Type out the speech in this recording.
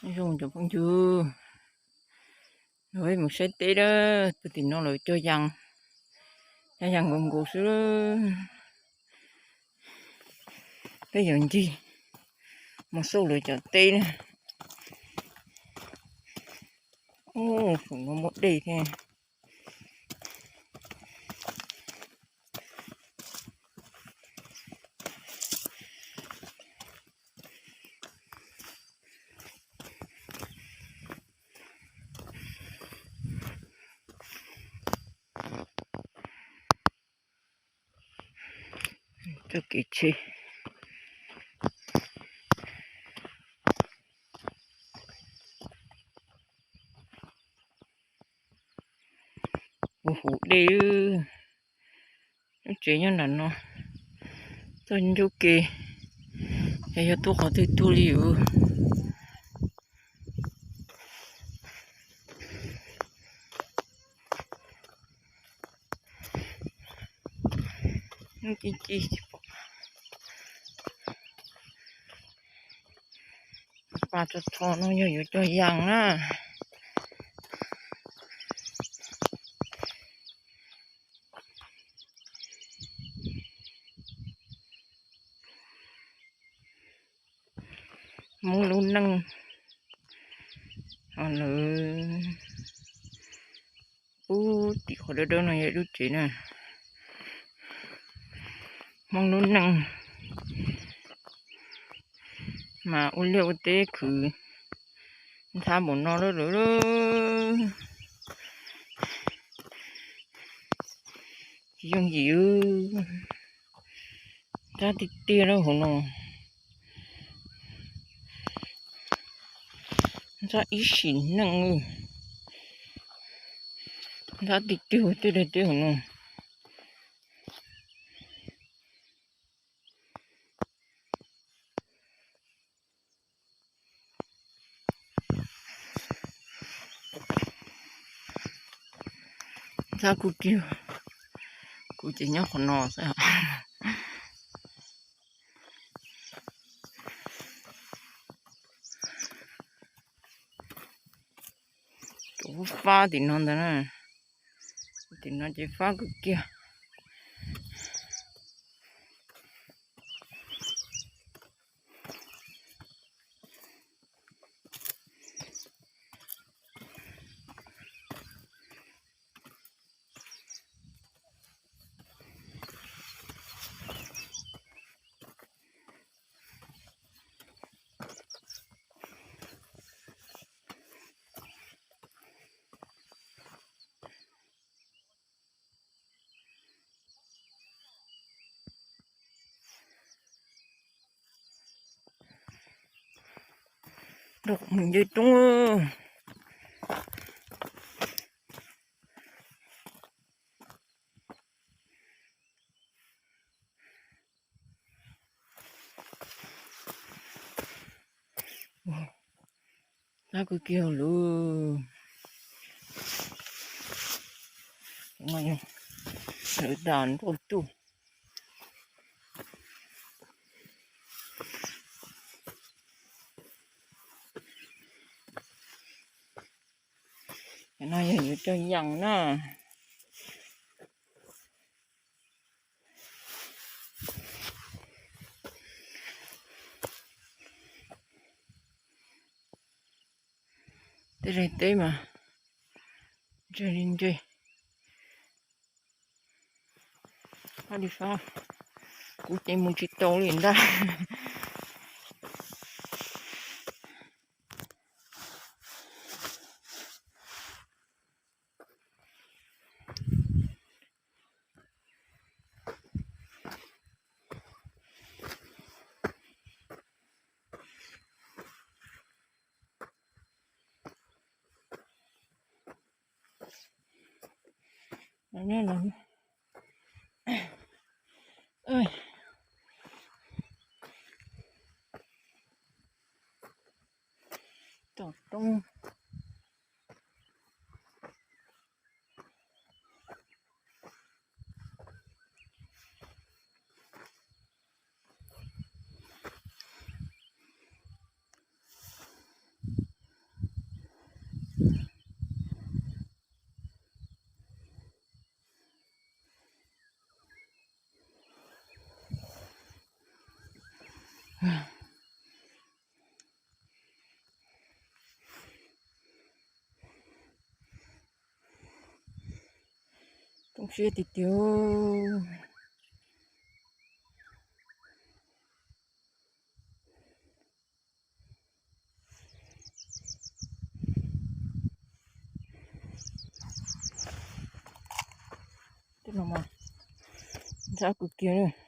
Zoo cov phooj ywg, lawv mus saib teb na, pw tim no lawv cog yas, cog yas nkaus nkaus xwb. Peb yuav ncig mus xauj lawv cov teb na. Ub, saum no muaj dej thiab. Txoj kev tsheb. Ua huv dej, lub tsev nyob nram no, txoj ncauj ke, ces yog tuaj qhov twg tuaj li os. Ci ci, pas txog txog no yog yuav cog yas na. Hmoob lub neej lawm. Ub, tim qhov dawb dawb no yog lub tsev na. Hmoob lub neej mas ua liaj ua teb khwv ntxhab npaum no lawm. Tsis yooj yim, ntxhab tiag tiag lawm hauv no. Ntxhab ib sim neej, ntxhab tiag tiag tej daim teb hauv no. Ntxhab kuj kiag, kuv ces nyob qhov no xwb. Tus fab tim no ntag na, tim no ces fab kawg kiag. Nrog kuv mus nce roob. Tab kwv kiag lawm. Lawv tas nroj tuj. No yog yuav cog yees na. Tej daim teb mas ntse li ntse. Ab, li fab, kuv ces mus tsis tau li ntag. Tom roob. Zoo siab tiag tiag. Tej no mas ntxhab kawg kiag.